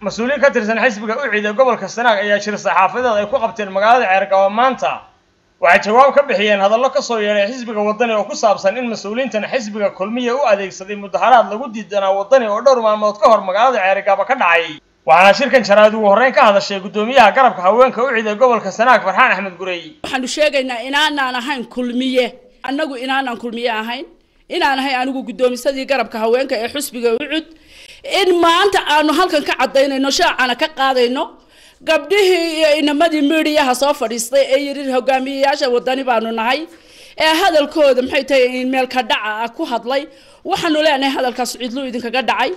Mas-uuliyiin ka tirsan xisbiga UCID ee gobolka Sanaag ayaa shir saxaafadeed ay ku qabteen magaalada Ceergabo maanta. Waxay jawaab ka bixiyeen hadallo ka soo yeedhay xisbiga Waddani oo ku saabsan in mas-uuliyiintan xisbiga Kulmiye u adeegsaday mudaharaad lagu diidanaa Waddani oo dhowr maalmood ka hor magaalada Ceergabo ka dhacay. Waxaana shirkan jaraa'id ugu horreyn ka hadashay guddoomiyaha garabka haweenka UCID ee gobolka Sanaag, Farxaan Axmed Gurey. Waxaanu sheegaynaa inaanaan ahayn Kulmiye, annagu inaanaan Kulmiye ahayn, inaan ahay anigu guddoomisadii garabka haweenka ee xisbiga UCID, in maanta aanu halkan ka cadaynayno, shaacana ka qaadayno gabdhihii iyo inamadii miidiyaha soo fadhiistay ee yiri hogaamiyeyaasha Waddani baanu nahay, ee hadalkooda maxay tahay in meel ka dhaca ah ku hadlay. Waxaanu leenahay hadalkaas cidlu idinkaga dhacay,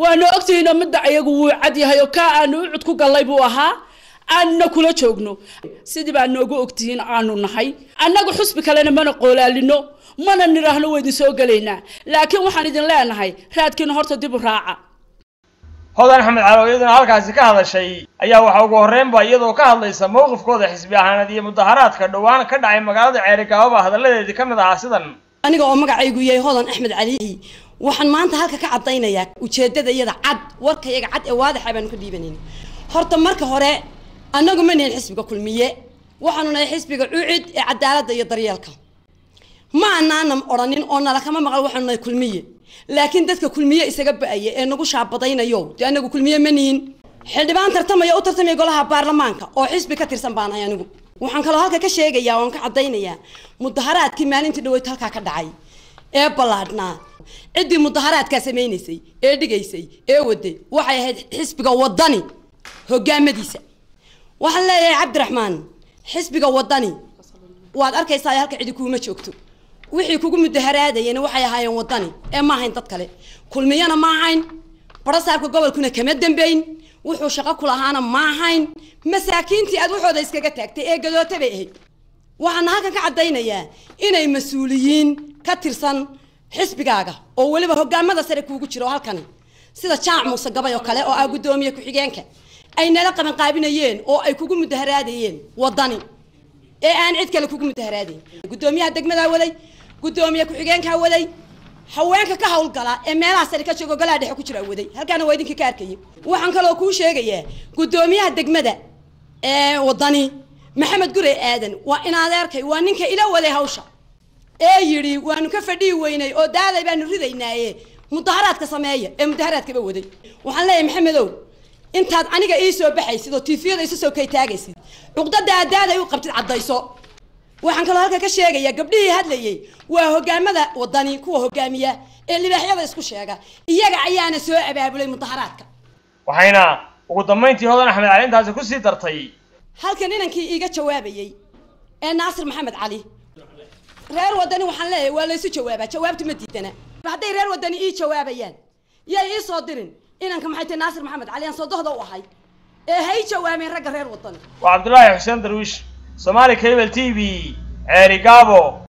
waanu ogtihiin oo midda iyagu wuu cad yahay oo kaa aanu u cud ku gallay buu ahaa, aanna kula joogno sidii baa noogu ogtihiin aanu nahay. Annagu xusbi kalena mana qoolaalino, mana nidhaahno waa idin soo gelaynaa, laakiin waxaan idin leenahay raadkiina horta dib u raaca. Hodan Axmed Cali oo iyaduna halkaasi ka hadashay ayaa waxaa ugu horreynba iyadoo ka hadlaysa mowqifkooda xisbi ahaaneed iyo mudaharaadka dhowaan ka dhacay magaalada Ceerigaababa hadalladeedii ka mid ahaa sidan: Aniga oo magacaygu yahay Hodan Axmed Cali, waxaan maanta halka ka caddaynayaa ujeeddada iyada cad, warka iyaga cad ee waadaxa baanu ka dhiibanayna. Horta marka hore annagu ma nihin xisbiga Kulmiye, waxaanu nahay xisbiga UCID ee cadaaladda iyo daryeelka. Ma anaana odhanin oo nala kama maqal waxaanu nahay Kulmiye, laakiin dadka Kulmiye isaga ba'aya ee nagu shaabadaynayo, dee anagu Kulmiye ma nihin. Xildhibaan tartamaya, u tartamaya golaha baarlamaanka oo xisbi ka tirsan baan ahay anigu. Waxaan kaloo halka ka sheegayaa oon ka caddaynayaa mudaharaadkii maalintii dhaweyd halkaa ka dhacay ee ballaadhnaa, ciddii mudaharaadkaa samaynaysay ee dhigaysay ee waday waxay ahayd xisbiga Waddani hogaamadiisa. Waxaan leeyahay Cabdiraxmaan, xisbiga Waddani waad arkaysaa halka cidi kuuma joogto. Wixii kugu mudaharaadayena waxay ahaayeen Waddani ee ma ahayn dad kale, Kulmiyana ma ahayn, barasaabka gobolkuna kama dambeyn, wuxuu shaqo ku lahaana ma ahayn. Masaakiintii aad waxooda iskaga taagtay ee gadoota bay ahayd. Waxaana halkan ka caddaynayaa inay mas-uuliyiin ka tirsan xisbigaaga oo weliba hogaamada sare kuugu jiro halkani, sida Jaac Muuse Gabay oo kale oo ah guddoomiye ku-xigeenka, ay nala qabanqaabinayeen oo ay kugu mudaharaadayeen Waddani ee aan cid kale kugu mudaharaadayn. Guddoomiyaha degmadaa waday, guddoomiye ku-xigeenkaa waday, haweenka ka hawlgala ee meelaha sare ka joogo, golaha dhexe ku jira waday, halkaana waa idinka ka arkayay. Waxaan kaloo kuu sheegayaa guddoomiyaha degmada ee Waddani, Maxamed Gurey Aadan, waa in adeerkay, waa ninka ila waday hawsha ee yidhi waanu ka fadhiyi weynay oo daaday baanu ridaynaaye mudaharaadka sameeya ee mudaharaadkaba waday. Waxaan leeyahay Maxamedow, intaad aniga ii soo baxaysid oo tiifiyada isu soo kay taagaysid, cuqdada aadaaday u qabtid caddayso. Waxaan kaloo halka ka sheegayaa gabdhihii hadlayay waa hogaamada Waddani, kuwa hogaamiya ee libaaxyada isku sheega, iyaga ayaana soo abaabulay mudaharaadka. Waxayna ugu dambayntii Hodan Axmed Cali intaasi kusii dartay: Halkan inankii iiga jawaabayey ee Naasir Maxamed Cali, reer Waddani waxaan leeyahay waa laysu jawaabaa, jawaabtu ma diidana. Hadday reer Waddani ii jawaabayaan, yay ii soo dirin inanka maxay tahay Naasir Maxamed Cali aan soo dohda u ahay, ee ha ii jawaabeen ragga reer Waddani. Waa Cabdulaahi Xuseen Darwiish, Somali Cable TV, Ceerigaabo.